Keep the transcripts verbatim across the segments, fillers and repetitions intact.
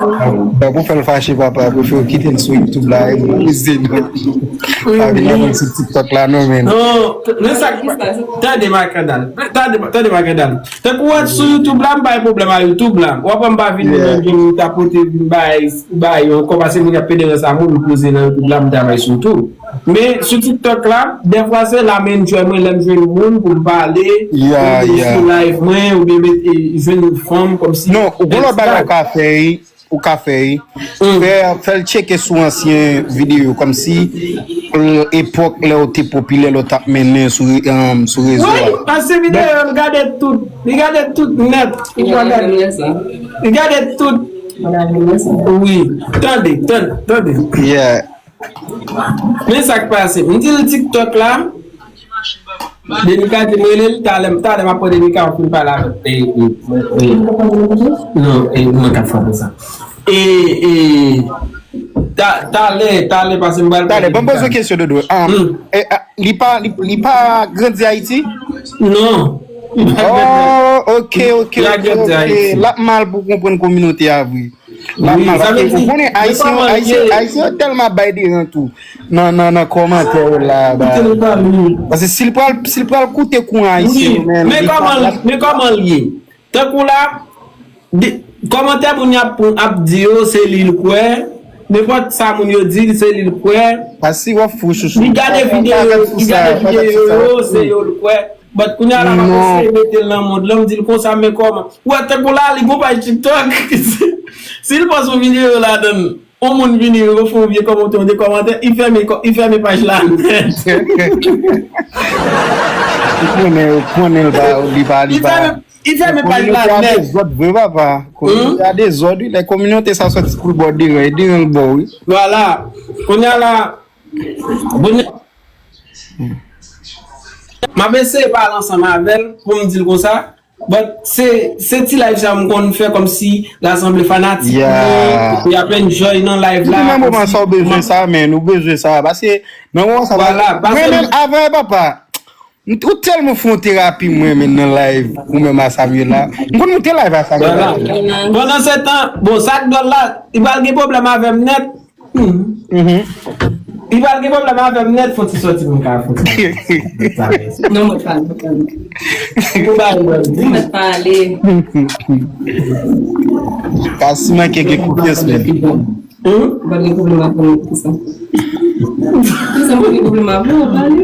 Bon, pou fè l fache, papa, prefere w kite l sou YouTube la, e pou peze non. Pa vin la menm sou TikTok la, non, men. Non, t- men sa k pa- Tande, Makandal. Tande, tande, Makandal. Tankou w wè sou YouTube la, m pa gen pwoblèm a YouTube la. W ap wè m pa vin Yeah. menm gen moun ta pote vin bay, bay yon kòb, paske moun y ap pede ran sa moun poze nan YouTube la, m travay sou tou. Men sou TikTok la, dèfwa se la m enjoy mwen lè m jwenn moun pou m pale, Yeah, pou m yeah. sou live mwen, oubyen met, e, jwenn yon fanm kòmsi Non, ou gon lòt bagay ou ka fè, wi. Ou ka fè, wi. Fè, fè l tcheke sou ansyen videyo, kòmsi, e, epòk lè w te popilè, lè w t ap mennen sou, re- um, sou rezo Wi, a. Ansyen videyo, m gade tout. Li gade tout nèt. Ou pa gade. Li gade tout. Wi. Tande, tande, tande. Yeah. Men sa k pase. M di l TikTok la. Denika di m rele l talè, talè m ap pran Denika pou l pale avè l. E, e, e, non, e, mwen k ap frape sa. E, e, ta- talè, talè pase m pral Talè, ban m poze w kesyon, Dodo. Ah, Hmm. e, ah, li pa, li, li pa grandi Ayiti? Non. Oh, ok, ok, Li pa ok, grandi ok. Ayiti. L ap mal pou konprann kominote a vre. L ap Wi, mal sa paske vle di, ou konnen men Ayisyen, kòman l Ayisyen, ye? Ayisyen yo tèlman bay deran tou nan, nan, nan kòmantè yo la. Ba. Koute l pale. Paske si l pral, si l pral koute kou Ayisyen Wi, yo, men men li pa kòman l, men kòman l ye? Tankou la, de- kòmantè moun y ap, ap di yo, se li l kwè. Nenpòt sa moun yo di, se li l kwè. Pasi w ap fou chouchou. Li gade Pa- pa- videyo, pa fè li sa, gade pa fè videyo sa. yo, se yo l kwè. But kounye a la, m ap Non. eseye mete l nan mond lan, m di l konsa, men kòman? Ou wè, tankou la, li gon paj TikTok. Si l pòs yon videyo ladan l, yon moun vini, yo fè yon vye kòmantè, yon de kòmantè, li fèmen kò- li fèmen paj la nèt. Ou konnen, ou konnen l pa, li pa, li Li pa. fèmen, li fèmen paj la Kominote a nèt. dezòd vre, papa. Kominote a dezòd, wi. Lè kominote sa sòti pou l ba w deran, e deran l ba w, wi. Vwala. Kounye a la, kounye a, m ap eseye pale ansanm avè l pou m di l konsa. But se, se ti live sa m konn fè kòmsi rasanble fanatik Yeah. mwen, y ap enjoy nan live la, Epi nan moman kòmsi sa, ou bezwen m ap sa, men, ou bezwen sa. Paske nan moman sa, Vwala, mwen paske menm, avè papa, m t- ou tèlman fè yon terapi, mwen, men nan live, ou menm a Samuel la. M konn moute live a Samuel Vwala. la. Pandan se tan, bon, sa k dwòl la, li pral gen pwoblèm avè m nèt. Mhm. Li pral gen pwoblèm avè m nèt, fò ti sòti pou m ka fè ti Non, mwen pa, mwen pa. Pou ba yo di. Mwen pa ale. Kasi manke gen konfyans, men. Hmm? Mwen pa gen pwoblèm avè m nèt pou sa. Pou sa, mwen gen pwoblèm avè w, pale.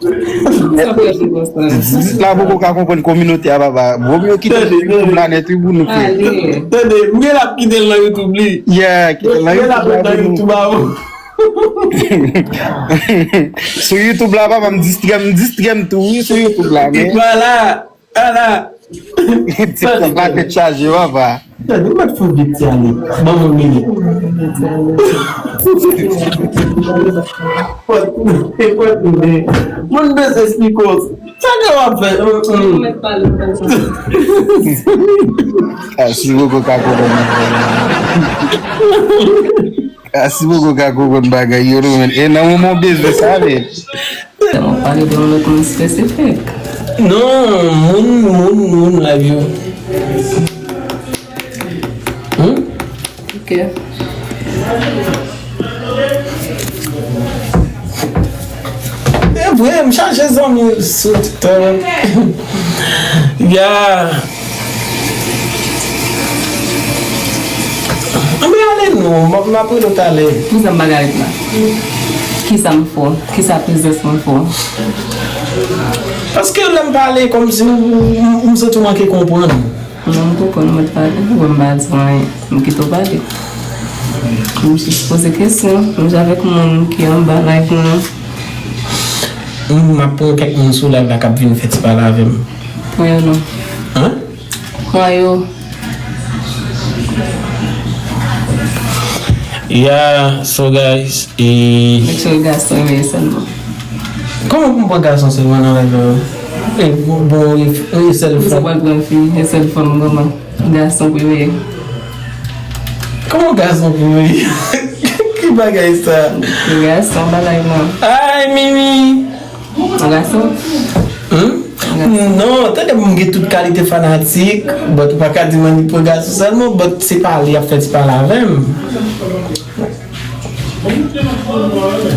Sa fè pi konsa. Zizit la poko ka konprann kominote a, papa. Vòmye kite YouTube la nèt, wi, pou nou fè. Tande, m gen l ap kite l nan YouTube li. Yeah, kite l nan YouTube la pou nou. Sou YouTube la, papa, m distrè m, m distrè m tou, wi, sou YouTube la, men. Vwala, ala. TikTok la tèt chaje, papa. Tande, ou mèt fè vit ti ale. Ban mwen minit. Moun bezwen esplike w. Sa gen w ap fè? Mèt pale konsa. Ah, si poko ka konprann. Ah, si poko ka konprann bagay yo, nou menm. E nan moman w bezwen sa, men. Ou pale de yon lòt moun espesifik. Non, moun, moun, moun, live yo. Hmm? Ok. E vre, m chache zanmi sou TikTok. Ya. Anben ale non, m ap, m ap rele w talè. Kisa m bagay la? Kisa m fè? Kisa prezans mwen fè? Paske lè m pale kòmsi m, m, m santi w manke konprann. Non, m konprann, mwen t pale. Mwen m pa di w anyen. M kite w pale. M jis poze kesyon. M jwe avèk moun ki anba live mwen an. M ap pran kèk moun sou live la k ap vin fè ti pale avè m. Pran yo non. Hein? Pran yo. Yeah, so guys, e Make sure gason yo ye sèlman. Kòman pou m pran gason sèlman nan live la? E bon, bon, e, e sèl fanm. Ou sa pral pran fi, e sèl fanm, kòman? Gason premye. Kòman gason premye? Ki bagay sa? Gason, bagay non. Ay, Mimi! Gason? Hmm? Non, tande, m gen tout kalite fanatik, but ou pa ka di m annik pran gason sèlman, but se pale y ap fè ti pale avè m.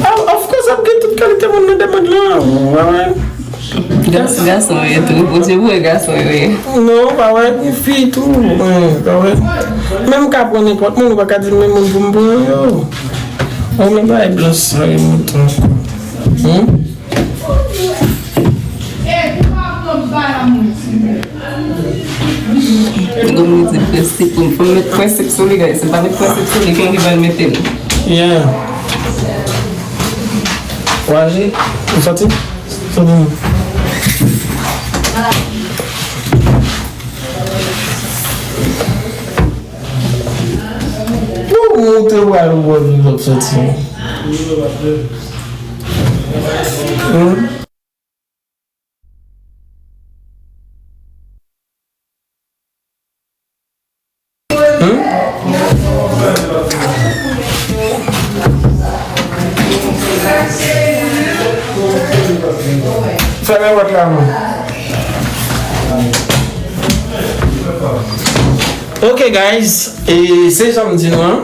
Ah, of course, ap gen tout kalite moun nan demann lan. Wè, wè. Gason, gason yo ye tou. Bondye pou wè gason yo ye. Non, pa wè, gen fi tou. Wè, pa wè. Menm ka pran nenpòt moun, ou pa ka di menm moun pou m pran yo. Ou menm bagay blanch sa yo monte ankò. Hmm? Gòm li di prensip, pou m met prensip sou li, guys. Se pa met prensip sou li, ke li va mete l. Yeah. Ou ale? Ou soti? Soti. Ou monte ou al wè li lòt soti. Hmm? Hmm? Fèmen pòt la, man. Ok, guys, e se jan m di nou an.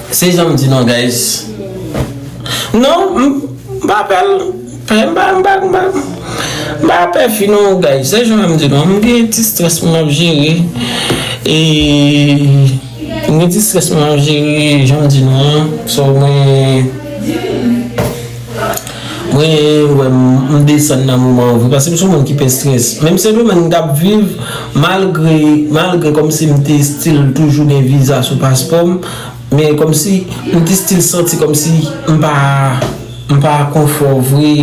Se jan m di nou an, guys. Non, m, m pa pè, m pa, m pa, m pa, m pa, m pa pè fi non, guys. Se jan m di nou an, m gen ti strès mwen ap jere. E m gen ti strès mwen ap jere, jan m di nou an. So, mwen, mwen, wè, m, m desann nan moman an vre. Paske m se yon moun ki pè strès. Menm Sendomeng m t ap viv, malgre, malgre kòmsi m te still toujou gen viza sou paspò m, men kòmsi, m te still santi kòmsi m pa, m pa konfò vre,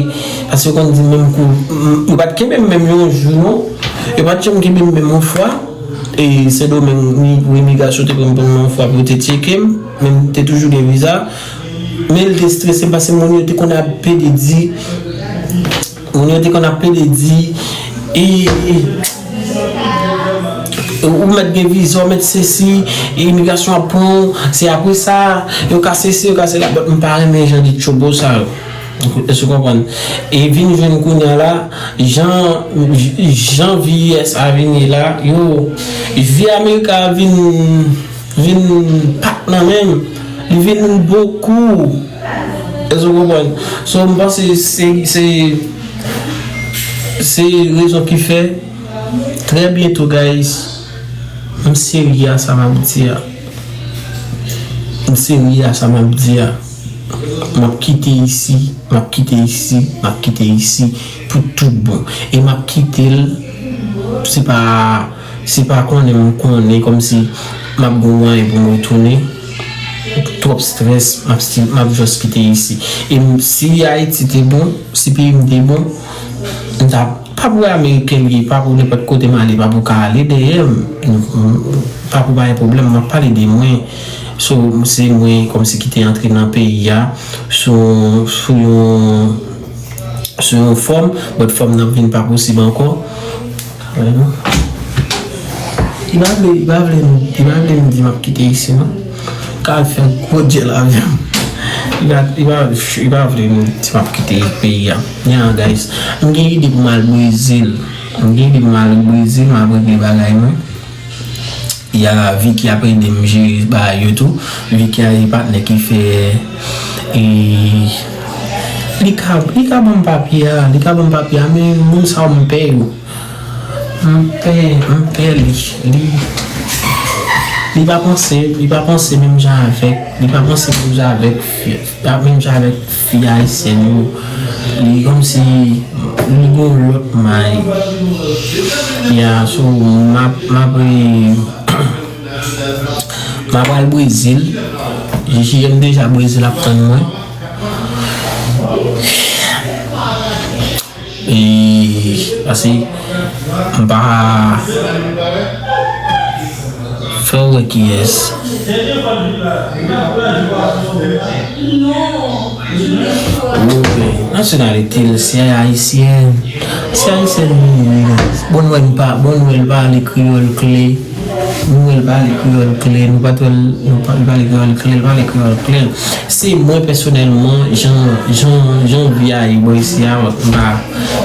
paske yo konn di menm kou, m, yo pa t kenbe m menm yon jou non, yo pa t janm kenbe m menm yon fwa, e Sendomeng, ni pou imigrasyon te pran m pou yon fwa pou yo te tcheke m, men m te toujou gen viza, men l te strese m paske moun yo te konn ap pede di, moun yo te konn ap pede di, e, e, ou mèt gen viza, ou mèt sesi, e imigrasyon ap pran w, se apre sa, yo ka sesi, yo ka sela, but m pa renmen jan de tchobo sa yo. Èske w konprann? E vin jwenn kounye a la, jan, jan V U S a vin ye la, yo, vi Amerika a vin, vin pa t nan menm, li vin bokou. Èske w konprann? So, m panse se, se, se rezon ki fè, trè byento, guys, m serye a sa m ap di a. M serye a sa m ap di a. M ap kite isi, m ap kite isi, m ap kite isi pou tout bon. E m ap kite l, se pa, se pa konnen m konnen kòmsi m ap gen mwayen pou m retounen. Twòp strès, m ap still, m ap just kite isi. E m, si Ayiti te bon, si peyi m te bon, m ta, pa pou ameriken li ye, pa pou nenpòt kote m ale, pa pou ka ale dèyè m. M, m, pa pou pa gen pwoblèm, m ap pale de mwen. So, se mwen kòmsi ki te antre nan peyi a sou, sou yon, sou yon fòm, but fòm nan vin pa posib ankò. Li pa vle, li pa vle, li pa vle m di m ap kite isi non. Ka al fè gwo djèl avè m. Li pa, li pa, li pa vle m di m ap kite peyi a. Yeah, guys. M gen ide pou m al Brezil. M gen ide pou m al Brezil, m ap regle bagay mwen. Ya, Vicky ap ede m jere bagay yo tou. Vicky a e patnè ki fè, e, li ka, li ka ban m papye a, li ka ban m papye a, men moun sa yo m pè yo. M pè, m pè li. Li, li pa panse, li pa panse menm jan avèk, li pa panse menm jan avèk fi, pa menm jan avèk fi ayisyèn yo. Li kòmsi li gon lòt may. Ya, so, m ap, m ap, eh, m ap al Brezil. J J M deja Brezil ap tann mwen. E, pase, m pa fè w wè kiyès. Ok. Nasyonalite l, se ayisyèn. Se ayisyèn li ye, wi. Bon, wè, m pa, bon, wè, l pale kreyòl klè. Nou wè l pale kreyòl klè, nou pa t wè l, nou pa, l pale kreyòl klè, l pale kreyòl klè. Se mwen pèsonèlman, jan, jan, jan vi a ye bò isi a, m pa,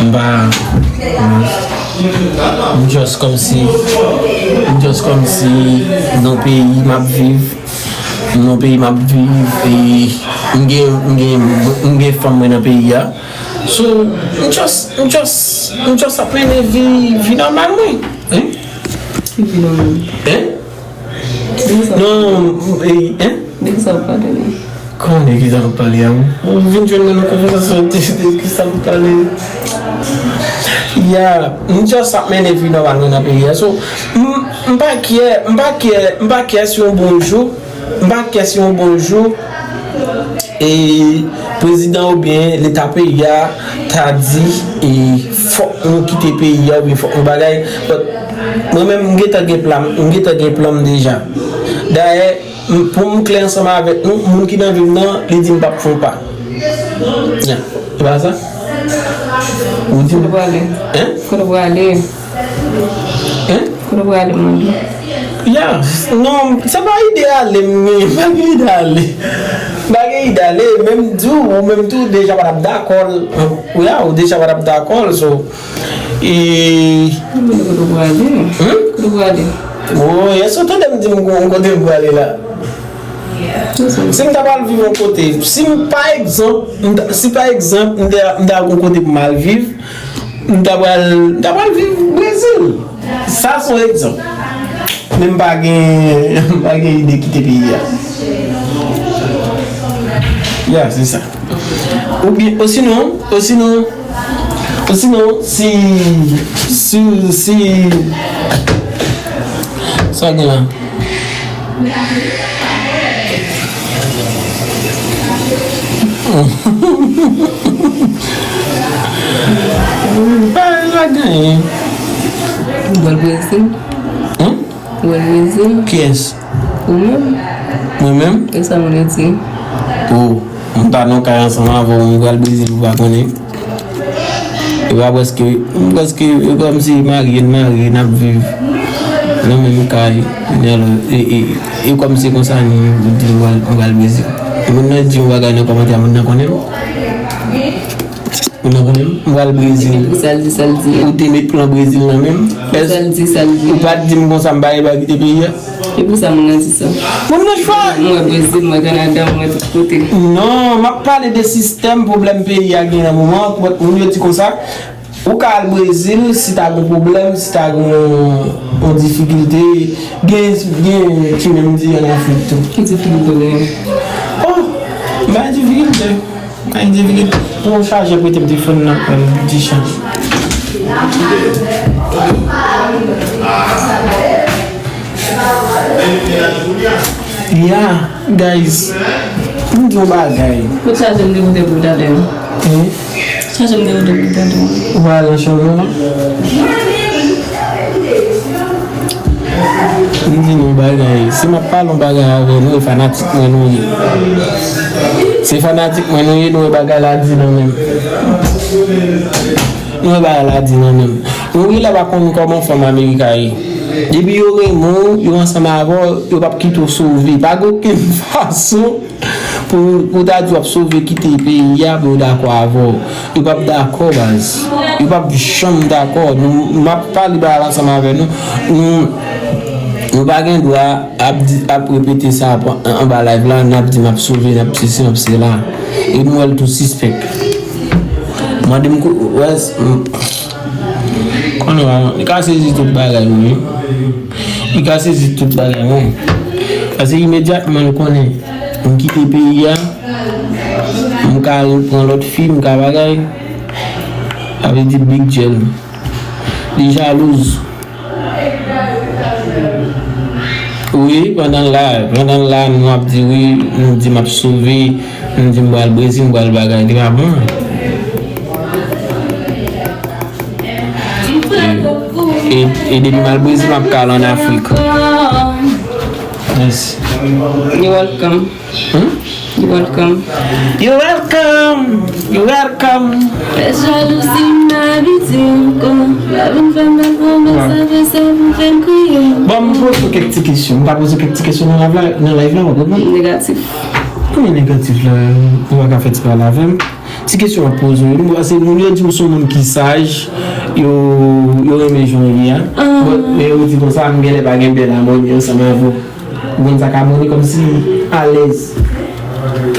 m pa, m just kòmsi, m just kòmsi nan peyi m ap viv, nan peyi m ap viv, e m gen, m gen, m gen fanm mwen nan peyi a. So, m just, m just, m just ap mennen vi, vi nòmal mwen. Hein? Ki vi nòmal? Hein? De ki sa w Non, e, hein? De ki sa w pale la? Kòman de ki sa w pale a? Ou vin jwenn mwen nan konvèsasyon de, de ki sa m pale? Ya, m just ap mennen vi nòmal mwen nan peyi a. So, m, m pa kyè, m pa kyè, m pa kyè si yon bon jou, m pa kyè si yon bon jou, e prezidan oubyen leta peyi a ta di, e fòk nou kite peyi a oubyen fòk nou bagay. But mwen menm, m gentan gen plan, m gentan gen plan m deja. Dayè, m, pou m klè ansanm avèk nou, moun ki nan vi m nan, li di m p ap fè yon pa. Ya, e pa sa? Ou di Kote w prale? Hein? Kote w prale? Hein? Kote w prale, mande? Ya, non, se pa ide ale m gen, m pa gen ide ale. M pa gen ide ale, men m di w, ou menm tou, deja pa t ap dakò l. Ya, ou deja pa t ap dakò l, so, e Mwen mande kote w prale? Hmm? Kote w prale? Oh, èske w tande m di m gon kote m prale la? Si m ta pral viv yon kote, si m, pa egzanp, m ta, si pa egzanp, m ta, m ta gon kote pou m al viv, m ta pral, m ta pral viv Brezil. Sa se yon egzanp. Men m pa gen, m pa gen ide kite peyi a. Ya, se sa. Oubyen, osinon, osinon, osinon, si, si, si, sa gen la. Pa, pa genyen. Ou pral Brezil? Hmm? Ou pral Brezil? Kiyès? Ou menm? Mwen menm? E sa moun yo di? Oh, m ta nan kay ansanm avè w, m pral Brezil, ou pa konnen. E pa prèske, m prèske, e kòmsi marye n marye, n ap viv nan menm kay, kounye a la, e, e, e kòm se konsa nou di m pral, m pral Brezil. Moun nan di yon bagay nan kòmantè a, moun nan konnen m? Moun nan konnen m? M pral Brezil. Epi sa l di, sa l di a? Ou te met plan Brezil nan men m? Sa l di, sa l di a? Ou pa t di m konsa m pa gen dwa kite peyi a? E pou sa moun nan di sa? Moun nan chwa! M wè Brezil, m wè Kanada, m wè tout kote. Non, m ap pale de sistèm pwoblèm peyi a gen nan moman an, kòman moun yo di konsa, ou ka al Brezil, si ta gen pwoblèm, si ta gen yon difikilte, gen, gen ki menm di an Afrik tou. Ki difikilte w genyen? Oh, m pa gen difikilte. Ay, di vini pou yon chajè prete m telefòn nan, euh, di chan. Yeah, guys. M di yon bagay. Kot chajè m te pote pou w talè a? Hein? Chajè m te pote pou w talè a. Ou pa al nan chanm nan? M di nou bagay, si m ap pale yon bagay avè nou, e fanatik mwen nou ye. Se fanatik mwen nou ye, nou wè bagay la di nan men m. Nou wè bagay la di nan men m. Yon wi la pa konn kòman fanm Amerika ye. Depi yo renmen w, yo ansanm avè w, yo p ap kite w sove. Pa gen okenn fason pou, pou w ta di w ap sove kite peyi a pou yo dakò avè w. Yo p ap dakò, baz. Yo p ap janm dakò. Nou, m ap pale bagay la ansanm avè nou. Nou, nou pa gen dwa ap di, ap repete sa ap, an, anba live la, n ap di m ap sove, n ap sesi, n ap sela. E nou wè l tou sispèk. Mande m kou, wè, s-, m, konnen w a, li ka sezi tout bagay, wi. Li ka sezi tout bagay, wi. Paske imedyatman l konnen m kite peyi a, m ka al pran lòt fi, m ka bagay. Sa vle di big gel. Li jalouz. Wi, pandan l la, pandan l la, nou ap di wi, nou di m ap sove, nou di m pral Brezil, m pral bagay, li pa bon. E, e, e depi m al Brezil, m ap ka al ann Afrik. Mèsi. You're welcome. Hmm? Welcome. You welcome. You welcome. Fè jalouzi m abitye ankò. La vin fè m bèl pwomès, sa fè sa pou fè m kriye. Bon, m poze w kèk ti kesyon. M ka poze w kèk ti kesyon nan live la, nan live la, w ap reponn? Negatif. Kòman negatif la? Ou pa ka fè ti pale avè m? Ti kesyon w ap poze w, m panse moun yo di m se yon moun ki saj, yo, yo renmen jan w ye a. Ah. Bon, men yo di konsa, m genlè pa gen bèl amoni ansanm avè w. Ou konn sa k amoni kòmsi alèz.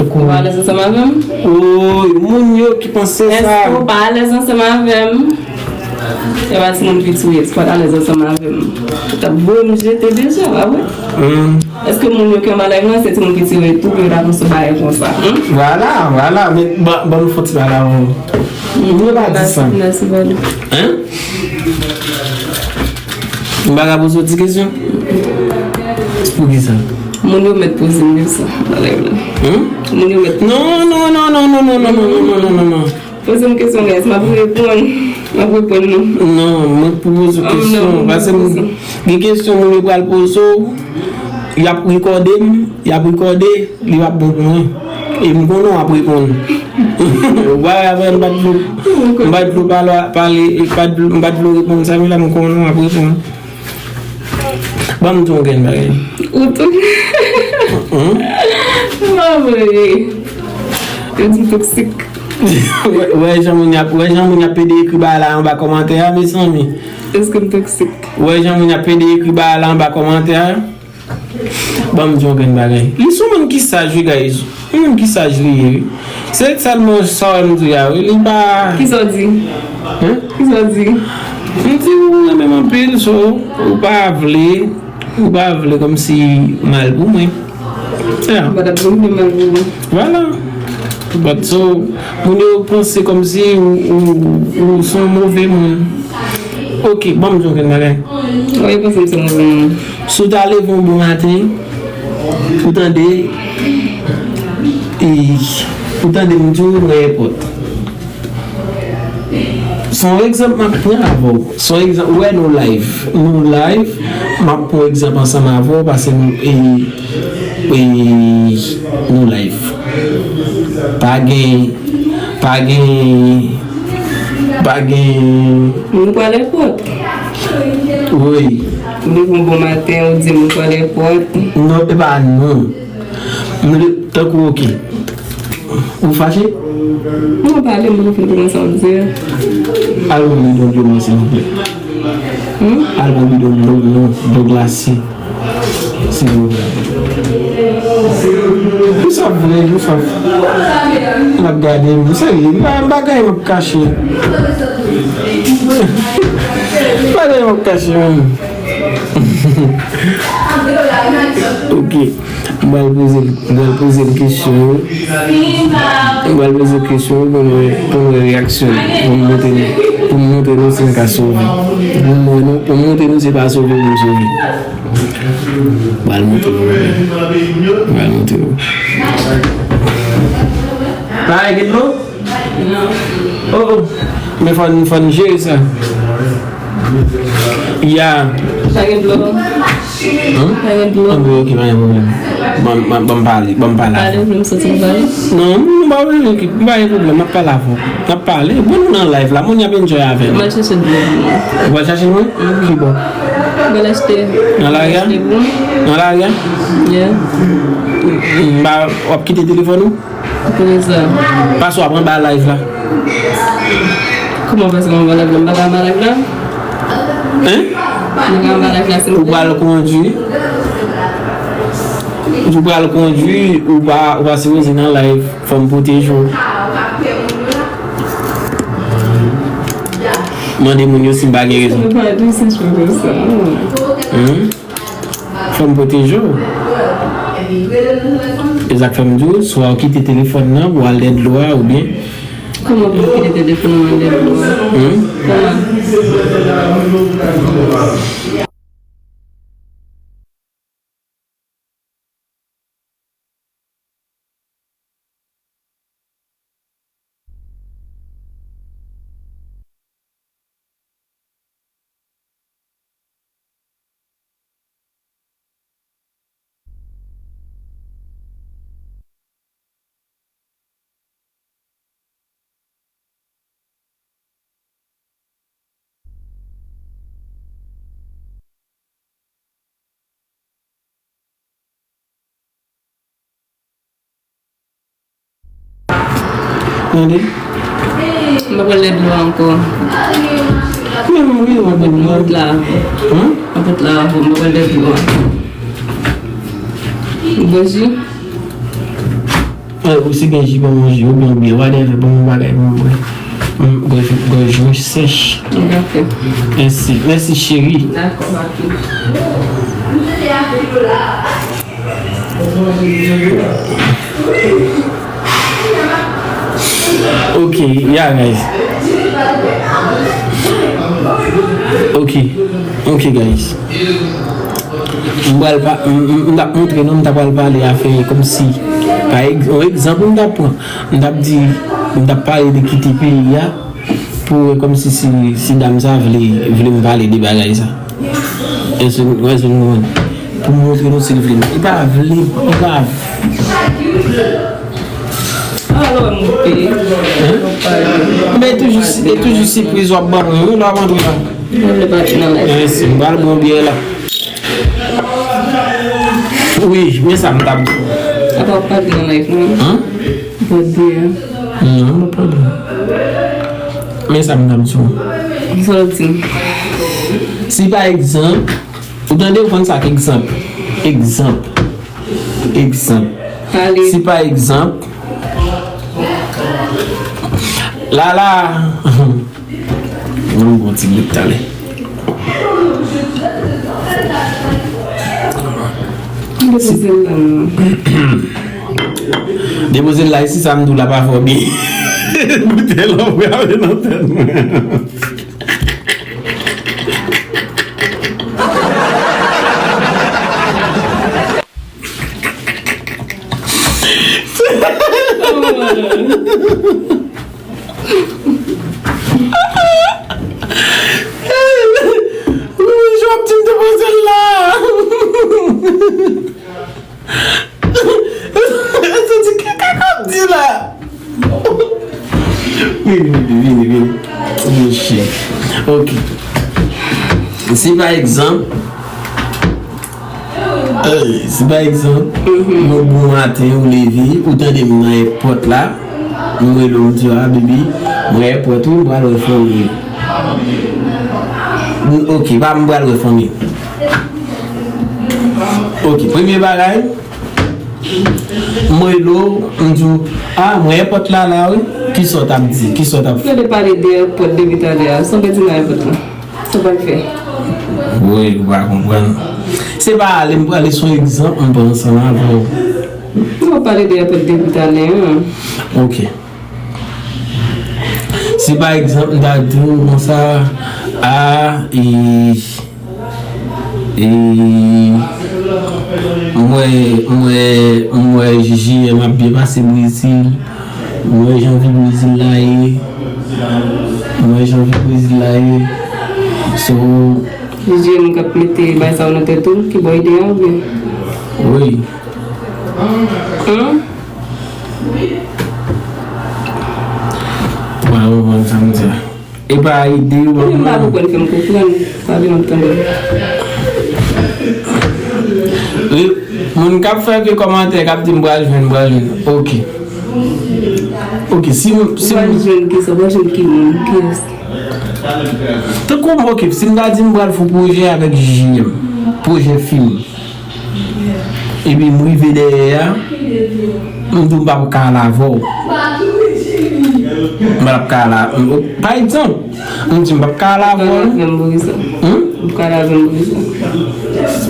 Ou pa alèz ansanm avè m? Woy, moun yo ki panse sa. Èske ou pa alèz ansanm avè m? Se pa timoun piti w ye, si w pa t alèz ansanm avè m, ou t ap voye m jete deja, pa vre? Hmm. Èske moun yo ki anba live lan, se timoun piti yo ye tou, pou yo ta panse yon bagay konsa, hmm? Vwala, vwala, men ban, ban m fè yon ti bagay avè w. Hmm. Moun yo pa di sa. Mèsi, mèsi, Vali. Hein? M pa ka poze w ti kesyon? Poukisa? Moun yo mèt poze m kesyon nan live la. Hmm? Moun yo mèt. Non, non, non. Poze m kesyon, guys, m ap reponn. M ap reponn nou. Non, mwen pou poze w kesyon. Paske m, gen kesyon moun yo pral poze w, y ap rekòde m, y ap rekòde, li p ap bon pou mwen. E m konnen w ap reponn. Ou pa wè apre m pa t vle, m pa t vle pale, pale, m pa t vle, m pa t vle reponn sa, men la m konnen w ap reponn. Ban m di w yon grenn bagay. Ou tou. Hum? Mwen vre. Yo di m toksik. Wè, wè jan moun y ap, wè jan moun y ap pede ekri bagay la anba kòmantè a, mezanmi. Èske m toksik? Wè jan moun y ap pede ekri bagay la anba kòmantè a. Ban m di w yon grenn bagay. Li se yon moun ki saj, wi, guys. Yon moun ki saj li ye, wi. Se sèlman sa w wè m di a, wi. Li pa. Kisa w di? Hein? Kisa w di? M di ou renmen m anpil, so, ou pa vle, ou pa vle kòmsi mal pou mwen. Yeah. M pa t ap vle mal pou ou. Vwala. But so, moun yo panse kòmsi ou, ou, ou se yon move moun. Ok, ban m di w yon grenn bagay. Ou panse m se move moun? Si w ta leve yon bon maten, ou tande, e, ou tande m di w nan èpòt. Se yon egzanp m ap pran avè w. Se yon egzanp, ou wè nou live. Nou live, m ap pran egzanp ansanm avè w, paske nou, e, e, nou live. Pa gen, pa gen, pa gen. Nou pral èpòt. Wi. Ou leve yon bon maten, ou di m ou pral èpòt. Non, e pa non. M le, tankou, ok. Ou fache? Non, pale, m poko fin konprann sa w ap di a. Al yon bidon dlo mwen, silvouplè. Hmm? Al yon bidon dlo, dlo, dlo glase. Silvouplè. Ou sa vre, ou sa. L ap gade m. Serye, m pa, m pa gen anyen m ap kache. M pa gen anyen m ap kache, menm. Ok. M pral poze, m pral poze l kesyon yo. M pral poze l kesyon yo pou m wè, pou m wè reyaksyon l. Pou m montre nou, pou m montre nou si m ka sove. Pou m wè nou, pou m montre nou se pa sove pou m sove. M pral montre nou. M pral montre nou. Pare, gen dlo? Oh, oh. Men fò n, fò n jere sa. Ya. Pa gen dlo. Hum? Pa gen dlo. Ok, ok, pa gen pwoblèm. Ban, ban, ban m pale, ban m pale avè w. Pale, vle m santi m pale. Non, m pa vle, m pa gen pwoblèm, m ap pale avè w. M ap pale. Bon, nou nan live la, moun y ap enjoy avè nou. M al chache dlo pou mwen. Ou al chache mwen? Mhm. Ki bò? M al achte. Nan lari a? Achte pou mwen. Nan lari a? Yeah. M pa, w ap kite telefòn ou? Pou sa. Pase w ap anba live la. Kòman pase m anba live la? M pa ka anba live la? Hein? M pa ka anba live la, silvouplè? Ou pral kondwi. Ou pral kondwi, ou pa, ou pa sipoze nan live. Fò m pwoteje w. Mande moun yo si m pa gen rezon. Mwen pa di si m fè sa. Hmm? Fò m pwoteje w. E sa k fè m di w, swa w kite telefòn nan pou w al dèyè dlo a, oubyen. Kòman pou m kite telefòn nan dèyè dlo a? Hmm? Kòman? Tande? M pa pral lè dlo ankò. Wi, wi, wi, w ap bwè dlo. M ap pot la avè w. Hum? M ap pot la avè w, m pa pral lè dlo ankò. Bwè ji. Eh, ou si gen ji, ban mwen ji, oubyen byen, whatever, ban mwen bagay pou mwen bwè. Mm, gòj, gòj mwen sèch. Ok. Mèsi, mèsi, cheri. Dakò, papi. Ok, yeah, guys. Ok, ok, guys. M pral pa, m, m, m t ap montre nou, m ta pral pale afè kòmsi, pa egz-, yon egzanp m t ap pran, m t ap di, m t ap pale de kite peyi a pou wè kòmsi si, si dam sa vle, vle m pale de bagay sa. Èske, èske nou konprann? Pou m montre nou si l vle. Li pa vle, li pa. Alò, m peye. Hein? Men toujou, e toujou sipriz w ap ban mwen, wi, lè w ap antre la. Mwen vle pati nan live. Mèsi. M pral bon byè la. Wi, men sa m t ap di. Apa w pati nan live, non? Hein? Ou pati byè. Non, m pa pati. Men sa m t ap di w. Sa w di? Si pa egzanp, ou tande, ou konn sa k egzanp? Egzanp. Egzanp. Pale. Si pa egzanp, Lala. Mwen bon ti bout talè. Depoze l la non. Depoze l la isi, sa m di w la pa fò byen. Boutèy la w prale nan tèt mwen. Wi, jan w ap di m depoze l la. Sa di kaka k ap di la. Vini, vini, vini, vini. Mesye. Ok. Si pa egzanp, Ey, si pa egzanp, yon bon maten, ou leve, ou tande m nan èpòt la, m rele w, m di w, a, baby, mwen èpòt wi, m pral wè fanmi. M, ok, pa m pral wè fanmi. Ok, premye bagay, m rele w, m di w, a, mwen èpòt la la wi, kisa w t ap di, kisa w t ap fè? Yo te pale de èpòt depi talè a, sa w te di nan èpòt la? Sa w pral fè? Wi, ou pa konprann. Se pa ale m prale, se yon egzanp m pran ansanm avè w. Nou pa pale de èpòt depi talè a. Ok. Si pa egzanp, m ta di w konsa, a, e, e, m wè, m wè, m wè J J M ap byen pase Brezil. M wè jan vi Brezil la ye. M wè jan vi Brezil la ye. So, J J M k ap mete bagay sa yo nan tèt ou, ki ba w ide a oubyen? Wi. An? Mwen, mwen, sa m di a. E pa ide w. Ou menm pa konprann, fè m konprann. Pa vin ap tande. Li, moun k ap fè ke kòmantè, k ap di m pral jwenn, m pral jwenn. Ok. Ok, si m, si m pral jwenn kisa, pral jwenn ki moun, kiyès? Tankou m, ok, si m ta di m pral fè yon pwojè avèk J J M, pwojè fim. Epi m rive dèyè a, m di w m p ap ka al avè w. M p ap ka al a-, m, pa egzanp, m di m p ap ka al avè w. Ou p ka al avè m poukisa? Hum? Ou p ka al avè m poukisa?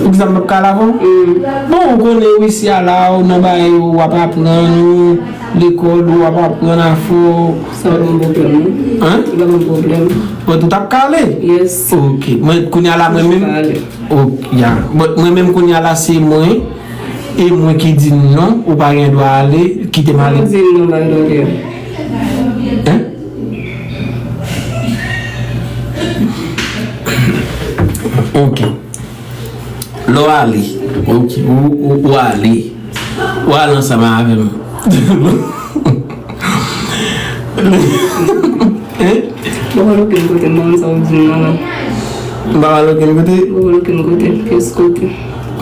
Poukisa m p ap ka al avè w? Hum. Bon, ou konnen wi, isi a la, ou nan bagay, w ap aprann, lekòl, w ap aprann afè w. Sa pa yon pwoblèm, non. Hein? Sa pa yon pwoblèm. Bon, ou t ap ka ale? Yes. Ok. Mwen, kounye a la, mwen menm. M pa ale. Ok, ya. But mwen menm kounye a la se mwen, e mwen ki di non, ou pa gen dwa ale, kite m ale. Ou di non, pa gen dwa ale. Hein? Ok. Lè w ale, ok, ou, ou, ou ale. Ou al ansanm avè m. Hein? Ou pa pral okenn kote, m pa konn sa w ap di m nan la. M pa pral okenn kote? Ou pa pral okenn kote, pyès kote.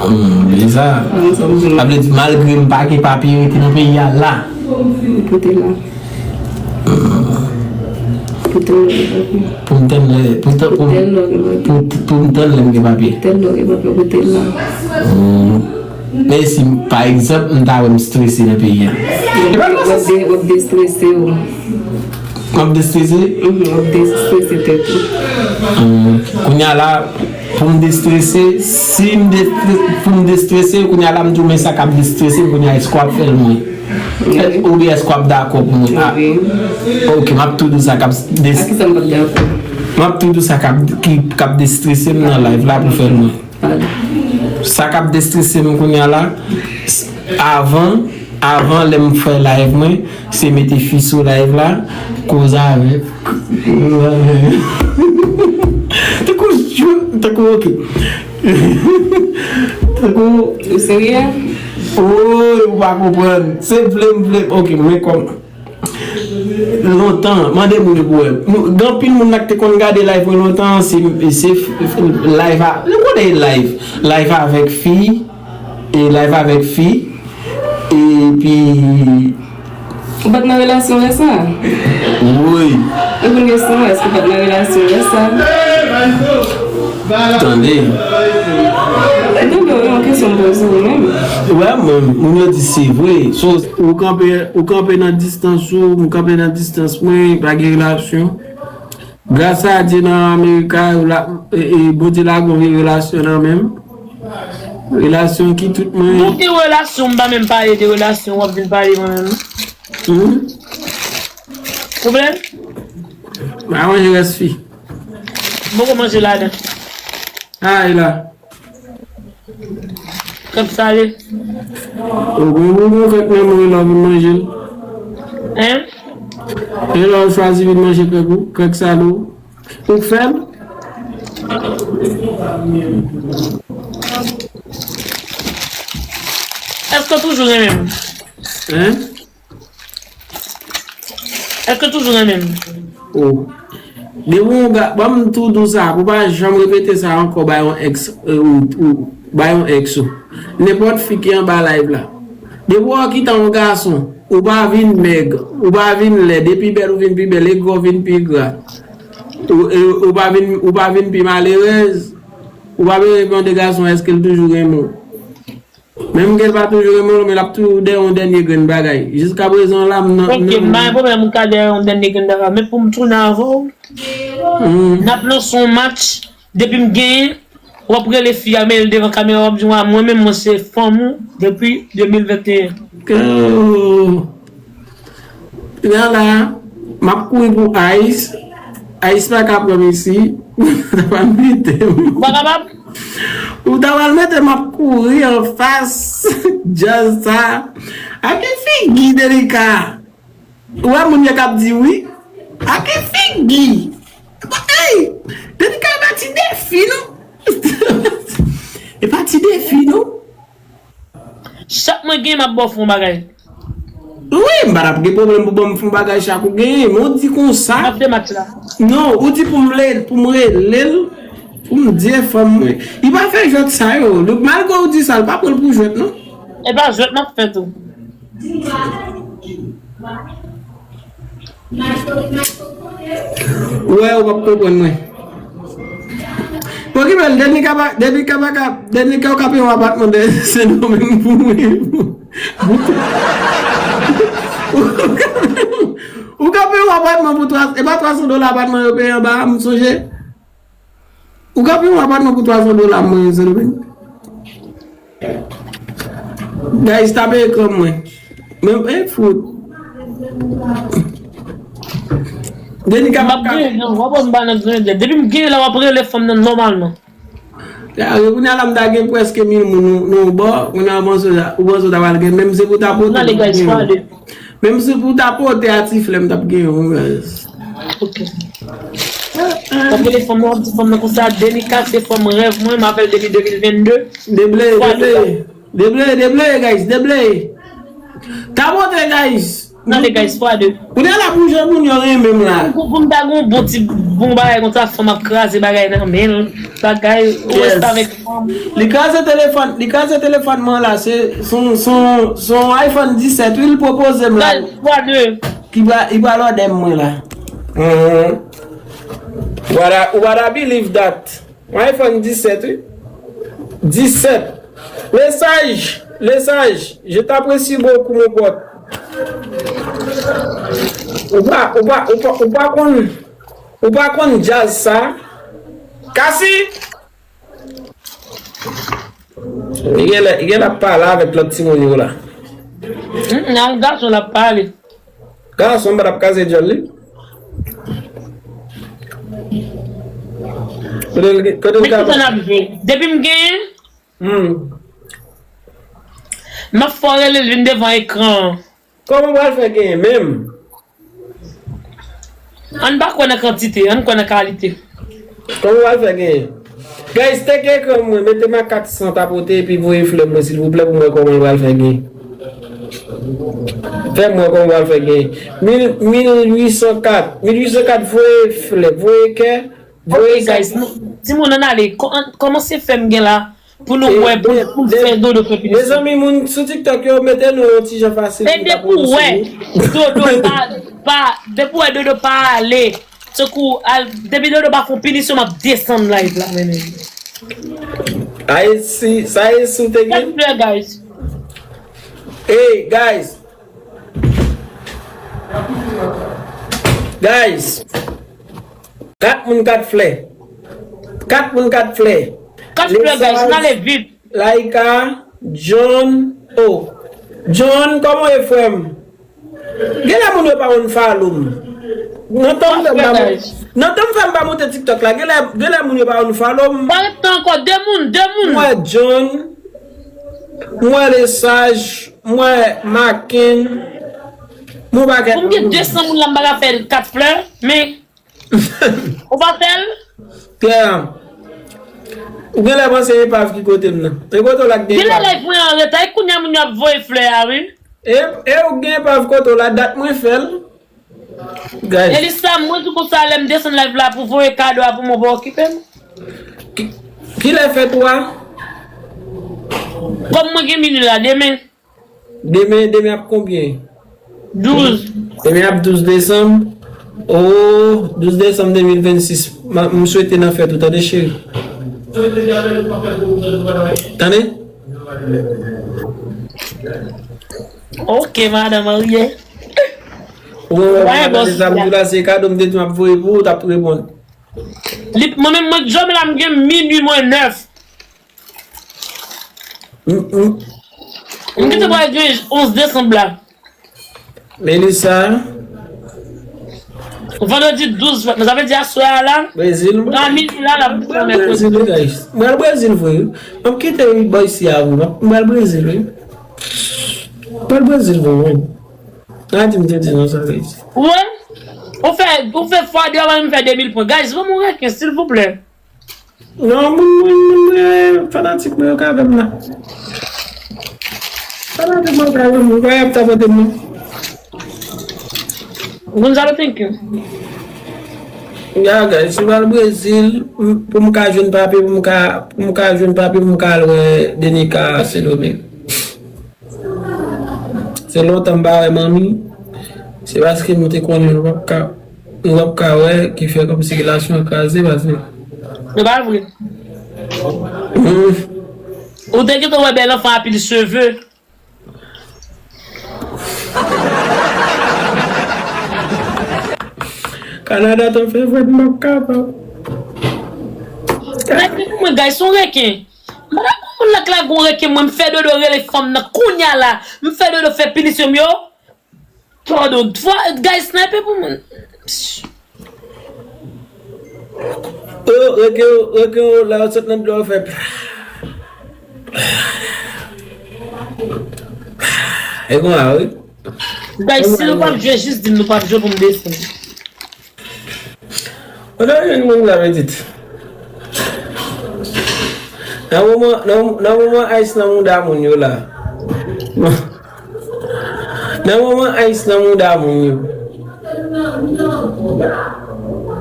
Hmm, bizarre. M pa konn sa w ap di m nan. Sa vle di, malgre m pa gen papye, rete nan peyi a la. Rete la. Pou tèl lè gen papye. Pou m tann lè, pou, pou, pou, pou m tann lè m gen papye. Tèl lè gen papye, pou tèl la. Hmm. Men si, pa egzanp, m ta wè m strese nan peyi a. W ap de-, w ap destrese w. M ap destrese? Mhm, w ap destrese tèt ou. Hmm. Kounye a la, pou m destrese, si m de-, pou m destrese, kounye a la, m di w, men sa k ap destrese m, kounye a, èske w ap fè l mwen? Oubyen èske w ap dakò pou mwen? Ah. Wi. Ok, m ap tou di sa k ap des-, a kisa m p ap dakò? M ap tou di sa k ap, ki, k ap destrese m nan live la pou fè l mwen. Pale. Sa k ap destrese m kounye a la, s-, avan, avan lè m fè live mwen, se mete fi sou live la, koze avèk. Tankou, tankou, ok. Tankou. Ou serye? Woy, ou pa konprann. Se vle m vle. Ok, mwen kòm. Lontan, mande moun yo pou wè. Gen anpil moun nan ki te konn gade live mwen lontan, se, se f-, f-, live a, nou konnen live. Live avèk fi, e live avèk fi, epi Ou pa t nan relasyon lè sa? Wi. Epi yon kesyon, èske ou pa t nan relasyon lè sa? Tande. Tande, yon kesyon m poze w menm. Wè, moun, moun yo di se vre. So, ou kanpe, ou kanpe nan distans ou, m kanpe nan distans mwen, pa gen relasyon. Gras a Dye nan Amerika, la, e, e, Bondye lage yon vye relasyon nan men m. Relasyon ki tout mwen. Bon, ki relasyon? M pa menm pale de relasyon, w ap vin pale mwen menm. Hmm? Pwoblèm? M a manje rès fi. M poko manje ladan. A, e la. Krèk sale. Ou gen, ou gen krèk nan men w, e lè w vin manje l. Hein? E lè w chwazi vin manje krèk ou, krèk sale w. Ou k fè l? Èske w toujou renmen m? Hein? Èske w toujou renmen m? Oh. Depi w ga-, ban m tou di w sa, pou w pa janm repete sa ankò bay yon ex, euh, ou, ou, bay yon ex ou. Nenpòt fi ki anba live la. Depi w kite yon gason, ou pa vin mèg, ou pa vin lèd, e pi bèl ou vin pi bèl, e gra w vin pi gra. Ou, e, ou pa vin, ou pa vin pi malerèz, ou pa bezwen mande gason èske l toujou renmen w. Menm ke l pa toujou renmen w, men l ap toujou dèyè yon dènye grenn bagay. Jiskaprezan la, m nan. Ok, m pa gen pwoblèm, ou ka dèyè yon dènye grenn bagay. Men pou m tounen avè w, hmm, n ap lanse yon match. Depi m genyen, w ap rele fi a, men l devan kamera, w ap di, "Wa, mwen menm, mwen se fanm ou depi de mil venteyen." Oh. Kounye a la, m ap kouri pou Ice. Ice pa ka pran m isi. Ou ta pral mete m. Ou pa kapab? Ou ta pral mete m ap kouri anfas djaz sa. Ak ki figi Delika? Ou wè moun yo k ap di wi. Ak ki figi? Ey! Delika e pa ti defi, non. E pa ti defi, non. Chak mwen gen, m ap ba w fè yon bagay. Wi, m pa t ap gen pwoblèm pou ban m fè yon bagay chak ou genyen, men w di konsa. M ap fè match la. Non, ou di pou m le-, pou m rele l, pou m di e fanm mwen. Li pa fè jwèt sa yo. Li, malgre w di sa, li pa pran l pou jwèt, non. E pa jwèt m ap fè tou. Ou wè, ou p ap konprann mwen. Pokimèl, depi kaba, depi kaba ka, depi ka w ka peye yon apatman de Sendomeng pou mwen. Ou ka peye yon apatman pou twa, e pa twa san dola apatman yo peye anba a, m sonje. Ou ka peye yon apatman pou twa san dola mwen, Sendomeng. Guys, tape ekran mwen. Men, e fout. Denika m ap pa ka gen, w ap wè m pa nan grenn. Depi m gen la, w ap rele fanm nan nòmalman. Ya, kounye a la, m ta gen prèske mil moun nan, nan yon bò, kounye a, ou panse, ou panse w ta pral gen, menm si pou ta pote. Nan, les gars, fwa de. Menm si pou ta pote a ti flè, m t ap gen yon, guys. Ok. W ap rele fanm nan, w ap di fanm nan konsa, Denika se fanm rèv mwen, m avè l depi de mil venn de. Debleye, debleye. Debleye, debleye, guys, debleye. Tapote, guys. Tande, guys, fwa de. Kounye a la pou jan moun yo renmen m la. Pou, pou m ta gon bon ti, bon bagay konsa, fanm ap kraze bagay nan men l. Bagay, ou reste avèk fanm. Li kraze telefòn, li kraze telefòn mwen la, se, se yon, se yon, se yon iPhone disèt, wi, li pwopoze m la. Guys, fwa de. Ki ba, li pral òdè m mwen la. Mhm. What I, what I believe that. Mwen iPhone disèt, wi. Disèt. Lesaj, Lesaj, je t'apprécie beaucoup, mon pote. Ou pa, ou pa, ou pa, ou pa konn, ou pa konn djaz sa. Kasi! Li gen lè, li gen lè ap pale avèk lòt timoun yo la. Hmm, nan gason l ap pale. Gason pa t ap kaze djòl li. Kote l, kote l Men ka kisa n ap jwe? Depi m genyen, hmm, m ap fè w rele l vin devan ekran an. Kòman w pral fè genyen menm? Ann pa kwè nan kantite, ann kwè nan kalite. Kòman w pral fè genyen? Guys, teke ekran mwen, mete m a kat san tapote epi voye flè mwen silvouplè pou m wè kòman l pral fè genyen. Fè m wè kòman l pral fè genyen. Mil, mil uit san kat, mil uit san kat voye flè, voye kè, voye sa. Ok, guys, nou, timoun ann ale, kò-, ann, kòmanse fè m gen la. Pou nou wè, pou, pou fè Dodo fè pinisyon. Mezanmi, moun sou TikTok yo, mete nou yon ti jan fasil. E depi w wè Dodo pa, pa, depi w wè Dodo pa ale, tankou al, depi Dodo pa fè yon pinisyon, m ap desann live la, mennen. Ayiti, sa Ayiti te gen? Guys. Hey, guys. Guys. Kat moun, kat flè. Kat moun, kat flè. Kat flè, guys, n ale vit. Laika, John, oh. John, kòman w ye, frè m? Genlè moun yo pa konn follow m. Nan tan m fè m pa mon-, nan tan m fè m pa monte TikTok la, genlè, genlè moun yo pa konn follow m. Pa ret tan ankò, de moun, de moun. M wè John, m wè Lesaj, m wè Maken, m wè yon pakèt moun. Pou m gen de san moun la, m pa ka fè kat flè, men Ou pa fè l? Pierre, ou genlè panse epav ki kote m nan. E kote w la k gen epav? Genlè live mwen an reta, e kounye a moun yo ap voye flè a, wi. E, e ou gen epav kote w la, dat mwen fè l. Guys. Elisa, mwen tou konsa, lè m desann live la pou voye kado a pou mwen, pa okipe m. Ki, kilè fèt ou a? Kòm mwen gen minwi la, demen. Demen, demen ap konbyen? Douz. Demen ap douz desanm. Oh, douz desanm de mil vennsis. Ma-, m swete nan fèt ou, tande, cheri. Tande? Ok, madan marye. Ou wè, madan, se sa m di la, se kado m te di m ap voye pou ou, t ap reponn. Li, mwen menm, mwen, jòm la, m gen minwi mwen nèf. M, m. M gentan pral gen onz desanm la. Melissa. Vandredi douz, sa vle di aswè a la. Brezil. Nan midi la, la, mwen al Brezil, wi, guys. Mwen al Brezil, vre, wi. M ap kite, wi, bò isi a, wi. M ap, mwen al Brezil, wi. Mwen al Brezil, vre, wi. Nan di m te di nou sa, guys. Wi. Ou fè, ou fè fwa de, ou fè de mil pwen. Guys, ban m yon reken, silvouplè. Non, moun, moun, moun, mwen, fanatik mwen yo k avè m la. Fanatik mwen yo k avè m, mwen pa y ap tapote m non. Gonzalo, thank you. Ya, guys, si m al Brezil, m, pou m ka jwenn papye, pou m ka, pou m ka jwenn papye, pou m ka al wè Denica Sendomeng. Se lontan m pa wè manmi. Se paske nou te konnen nou p ap ka, nou p ap ka wè ki fè kòmsi relasyon an kraze, paske. Se pa vre. Hmm. Ou te gentan wè bèl anfan a pil cheve. Kanada t ap fè fèt, m p ap kapab. Reken pou mwen, guys, se yon reken. M pa ka konn moun nan k lage yon reken, mwen, m fè Dodo rele fanm nan kounya la. M fè Dodo fè pinisyon m yo. Todo, fwa, guys, sniper pou mwen. Yo, reken yo, reken yo, la yo sot nan dlo, yo fè. E konsa, wi. Guys, si nou p ap jwe, jis di m nou p ap jwe pou m desann. Ou ta jwenn moun la, pitit. Nan moman, nan, nan moman ice nan mouda moun yo la. Nan moman ice nan mouda moun yo.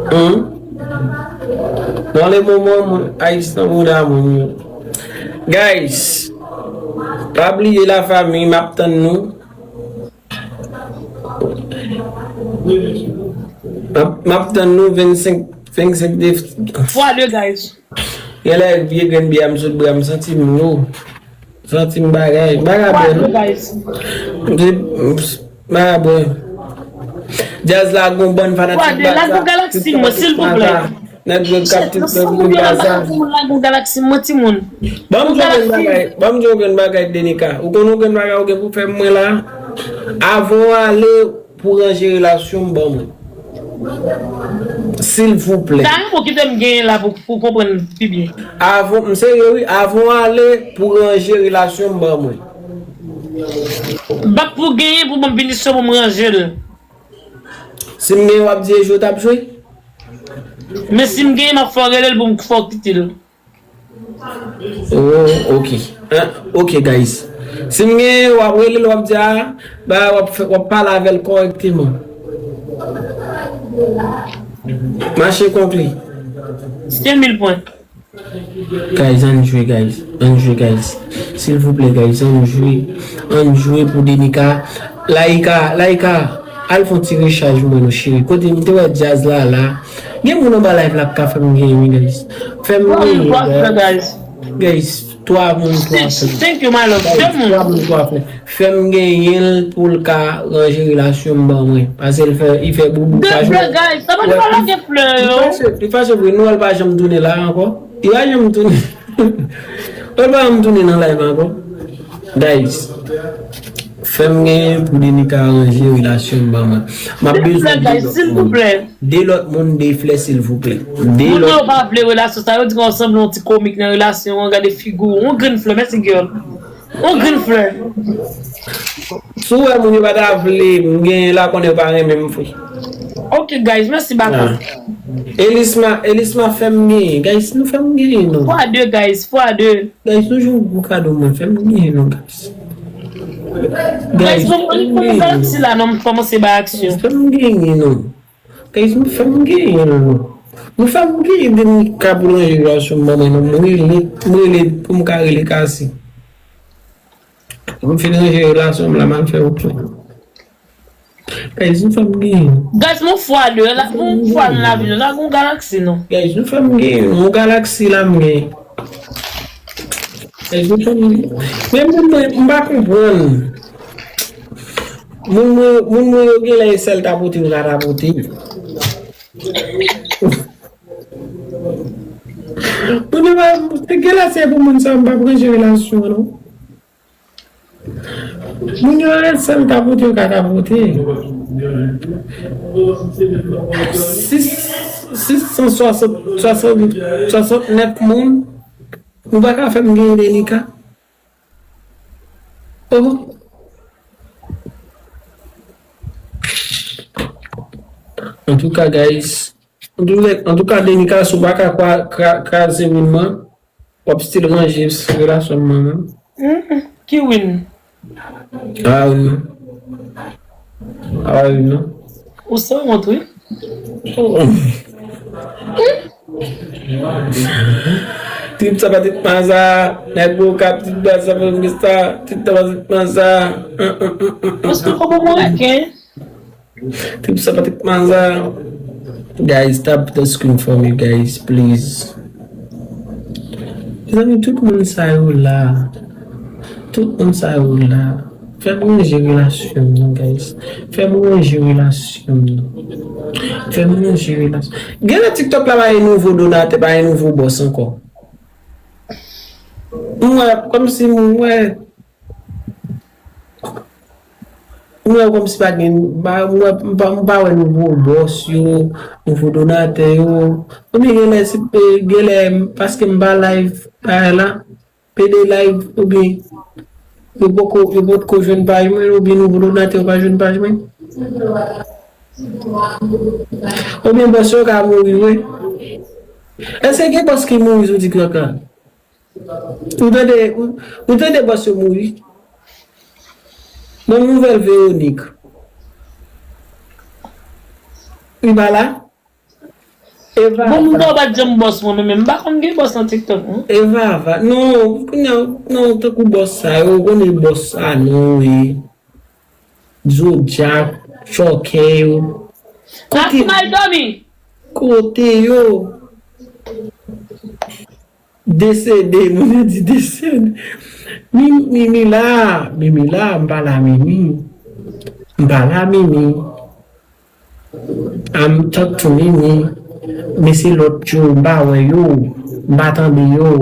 Hmm? Nan le moman moun, ice nan mouda moun yo. Guys, pa bliye la fami, m ap tann nou. M ap, m ap tann nou vennsenk, vennsenk de. Fwa de, guys. Genlè vye grenn biyè m sot bwè, m santi m lou. Santi m bagay. Bagay bwè, non? Guys. M se, bagay bwè. Djaz la gon bann fanatik Baza. Lagon Galaxy, mwen, silvouplè. Nèg yo k ap TikTok moun Baza. Lagon Galaxy, mwen, timoun. Ban m di w yon bagay. Ban m di w yon bagay, Denika. Ou konn yon bagay ou gen pou fè mwen la? Avan w ale, pou ranje relasyon m, ban mwen. Silvouplè. Sa yon mo kite m genyen la pou, pou konprann pi byen. Avan, m serye wi, avan w ale pou ranje relasyon m, ban mwen. Bak pou genyen pou ban m pinisyon pou m ranje l. Si m genyen w ap di e jwe w t ap jwe? Men si m genyen m ap fè w rele l pou m fè w kite l. Oh, ok. Hein? Ok, guys. Si m gen, w ap rele l, w ap di a, ba, w ap, fè- w ap pale avè l kòrèkteman. Mache konkli. Se mil pwen. Guys, ann jwe, guys. Ann jwe, guys. Silvouplè, guys, ann jwe. Ann jwe pou Denika. Laika, Laika, al fè yon ti rechaj mwen, non, cheri. Kote m te wè djaz la, la. Gen moun anba live la k ka fè m genyen, wi, guys. Fè m genyen, guys. Guys, twa moun, twa fè. Thank you, my love. Guys, twa moun, twa fè. Fè m genyen l pou l ka ranje relasyon m ban mwen. Paske l fè, li fè boubou. Guys, sa pa t pale gen flè, yo. Li fache, li fache vre. Noël pa janm tounen la ankò. Li pa janm tounen. Noël pa janm tounen nan live ankò. Guys, fè m genyen pou Denika ranje relasyon m ban mwen. M ap bezwen de lòt moun. De lòt moun, de flè, silvouplè. De lòt. Moun yo pa vle relasyon sa, yo di konn sanble yon ti komik nan relasyon an, gade figi w. Yon grenn flè, mèsi, girl. Yon grenn flè. Si w wè moun yo pa ta vle m genyen la, konnen yo pa renmen m vre. Ok, guys, mèsi, baka. Elisma, Elisma fè m genyen. Guys, nou fè m genyen, non. Fwa de, guys, fwa de. Guys, nou jwe yon gwo kado, mwen. Fè m genyen, non, guys. Guys, fè m genyen, non. Fè m genyen, non. Guys, nou fè m genyen, non. Nou fè m genyen, Denika pou ranje relasyon m ban mwen, non. M rele, m rele pou m ka rele Kasi. M fin ranje relasyon m la, m al fè yon pwen. Guys, nou fè m genyen. Guys, m yon fwa de, la, m yon fwa nan lavi, non. Lagon Galaxy, non. Guys, nou fè m genyen, non. Yon Galaxy la m genyen. Guys, nou fè m genyen. Men moun mwen, m pa konprann. Moun mwen, moun mwen yo genlè e sèl tapote yo ka tapote. Moun yo pa, genlè se pou moun sa yo m p ap ranje relasyon an, non. Moun yo e sèl tapote yo ka tapote. Sis, sis san swasant, swasant, swasant nèf moun. Nou pa ka fè m genyen Denika. Oh. Antouka, guys. Antouka, antouka, Denika, si w pa ka kwa- kra- kraze moun nan, w ap still ranje relasyon m nan. Mm, ki win? A win non. A win non. Ou sanwont, wi. Trip sa pa trip maza, nèg okap, trip sa pa trip maza, trip sa pa trip maza. Paske w pa bon reken. Trip sa pa trip maza. Guys, tap the screen for me, guys, please. Mezanmi, tout moun sa yo la. Tout moun sa yo la. Fè m ranje relasyon m nan, guys. Fè m ranje relasyon m nan. Fè m ranje relasyon. Genlè TikTok la pa gen nouvo donatè, pa gen nouvo bòs ankò. M wè, kòmsi m wè. M wè kòmsi pa gen, m pa, m wè, m pa, m pa wè nouvo bòs yo, nouvo donatè yo. Oubyen genlè, se, e, genlè, paske m pa live, pa la. Pede live oubyen yo poko, yo potko jwenn paj mwen, oubyen nouvo donatè yo pa jwenn paj mwen. Oubyen bòs yo ka mouri vre. Èske gen bòs ki mouri sou TikTok la? Ou tande, ou, ou tande bòs yo mouri? Bon, nouvèl Véronique. Li pa la? Eva. Bon, moun nan pa t janm bòs mwen menm. M pa konn gen bòs nan TikTok, non. Eva, va. Non, kounye a, non, tankou bòs sa yo, ou konnen bòs sa, non, e. Zodiak, chòkè yo. Kote, Asma al dòmi. Kote yo? Desede, moun yo di desede. Mimi, Mimi la, Mimi la, m pa la Mimi. M pa la Mimi. I'm talk to Mimi. Men se lòt yo, m pa wè yo, m pa tande yo.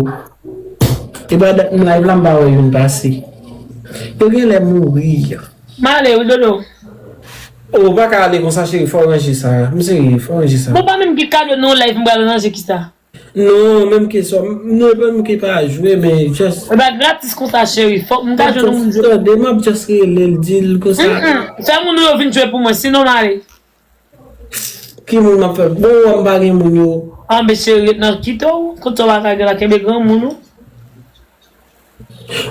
E pa dat m live la, m pa wè youn pase. Yo genlè mouri. M ale wi, Dodo. Oh, ou pa ka ale konsa, cheri, fò w ranje sa. M serye, fò w ranje sa. Bon, pa menm ki kado nan live, m pral ranje kisa? Non, menm ke sa, m, non, e pa menm ke pa jwe, men just. E pa gratis konsa, cheri. Fòk m ta jwenn yon moun jwe. Tande, m ap just rele l, di l konsa. Mm, mm. Fè moun yo vin jwe pou mwen, sinon m ale. Ki moun m ap fè? Bon, wè m pa gen moun yo. Anben, cheri, ret nan kite w. Kote w pa ka gen la, kenbe granmoun ou.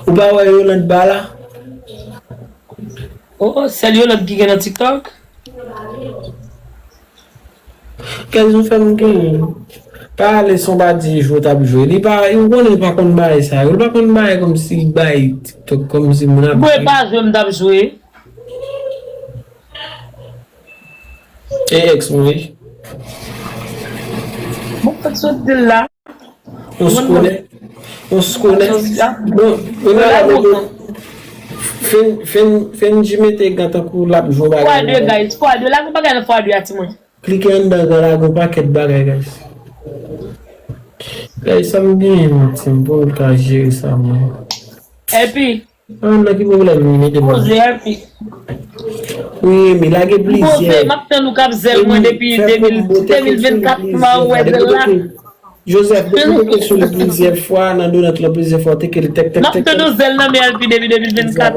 Ou pa wè Yolande ba la? Oh, sèl Yolande ki gen nan TikTok? Kèl zon fè m gen. Pa ale son pa di jwe t ap jwe. Li pa, ou konnen li pa konn bagay sa yo. Li pa konn bagay kòmsi bay TikTok, kòmsi moun ap. Mwen pa jwe, m t ap jwe. E ex mwen wi. Bon, fèk sot di l la. On se connaît. On se connaît. Bon, on a la bon. Fen, fen, fen Jimmy te gen tankou l ap jwe bagay. Fwa de, guys. Fwa de. Lage bagay nan fwa de a, timoun. Klike anndan, gen la gon pakèt bagay, guys. Guys, sa m genyen nan tim pou m ka jere sa, mwen. Epi, Ah, nan ki pwoblèm li mete mwen? Poze, epi. Wi, Emi, lage plizyè. Poze, m ap tann ou k ap zèl mwen depi de mil, de mil vennkat, m pa wè zèl la. Joseph, depi ou te sou li plizyè fwa, nan donat lan plizyè fwa, te kele tèk, tèk, tèk. M ap tann ou zèl nan men L P depi de mil vennkat.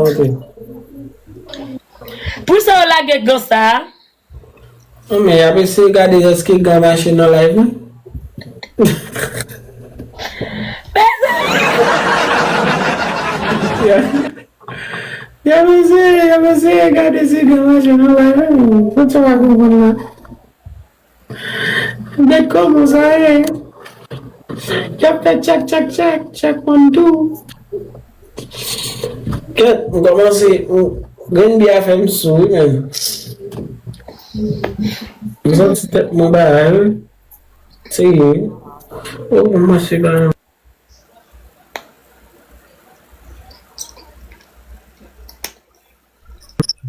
Pou sa yo lage gan sa a? Non, men y ap eseye gade èske gan mache nan live la. Y ap eseye, y ap eseye gade si gan mache nan live la. Kot sa w pa konprann la? Gad kòman sa ye. Y ap fè tchak, tchak, tchak, tchak one two. Kèt, m kòmanse, m, grenn biyè a fè m sou, wi, menm. M santi tèt mwen bagay, wi. Serye, wi. Oh, m mache ba.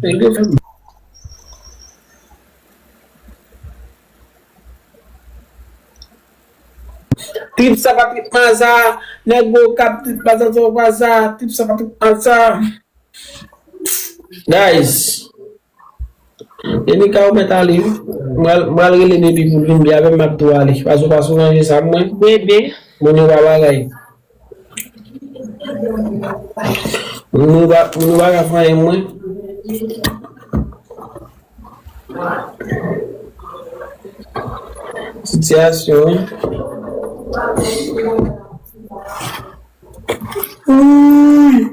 Nèg yo fè m. Trip sa pa trip maza, nèg gwo kap trip maza, trip maza, trip sa pa trip maza. Guys, Enika ou mèt ale wi. M pral, m pral rele Baby pou l vin byen avè m, m ap tou ale. Pase w pa sou ranje sa mwen. Bebe. Moun yo pa bagay. Moun yo pa, moun yo pa ka fè anyen mwen. Sitiyasyon wi. Wi.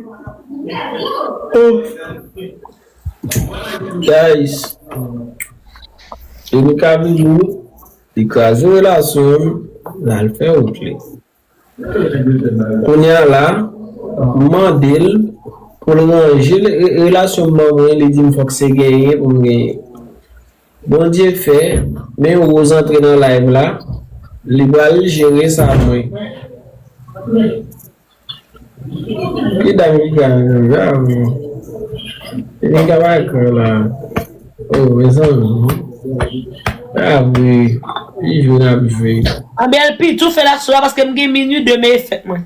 Oh. Guys, Enika vin di li kraze relasyon l, l al fè wout li. Kounye a la, m mande l pou l ranje l, re-, relasyon m ban mwen, li di m fòk se genyen pou m genyen. Bondye fè, men Rose antre nan live la, li pral jere sa mwen. Ki dam ki ka jwe a, men? Li ka pa ekran la. Oh, mezanmi. A vre. Li jwe n ap jwe. Anben, L P, tou fè l aswè a paske m gen minui demen e fèt mwen.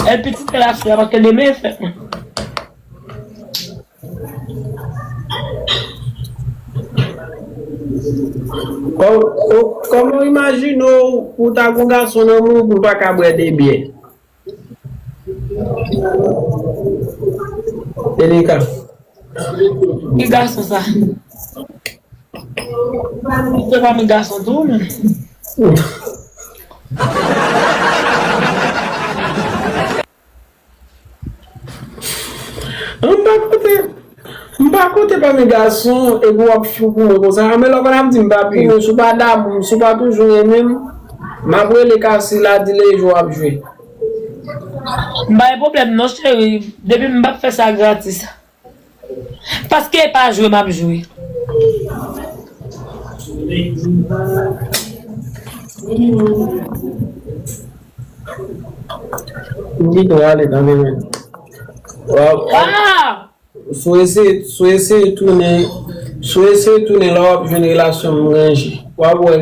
L P, tou fè l aswè a paske demen e fèt mwen. Kò-, kò-, kòman w imajine w pou w ta gon gason nan men w pou w pa ka bwè de byè? Enika. Ki gason sa? Se pa mi gason tou, non? M pa kote, m pa kote pami gason, epi w ap flou pou mwen konsa. Men lè w konn ap di m pa pou mwen, si w pa damou m, si w pa toujou renmen m, m ap rele Cassie la, di lejou w ap jwe. M pa gen pwoblèm non, cheri. Depi m p ap fè sa gratis. Paske e pa jwe m ap jwe. M gentan ale tande men. Waw. Ah! Si w eseye, si w eseye tounen, si w eseye tounen la w ap jwenn relasyon m ranje. W ap wè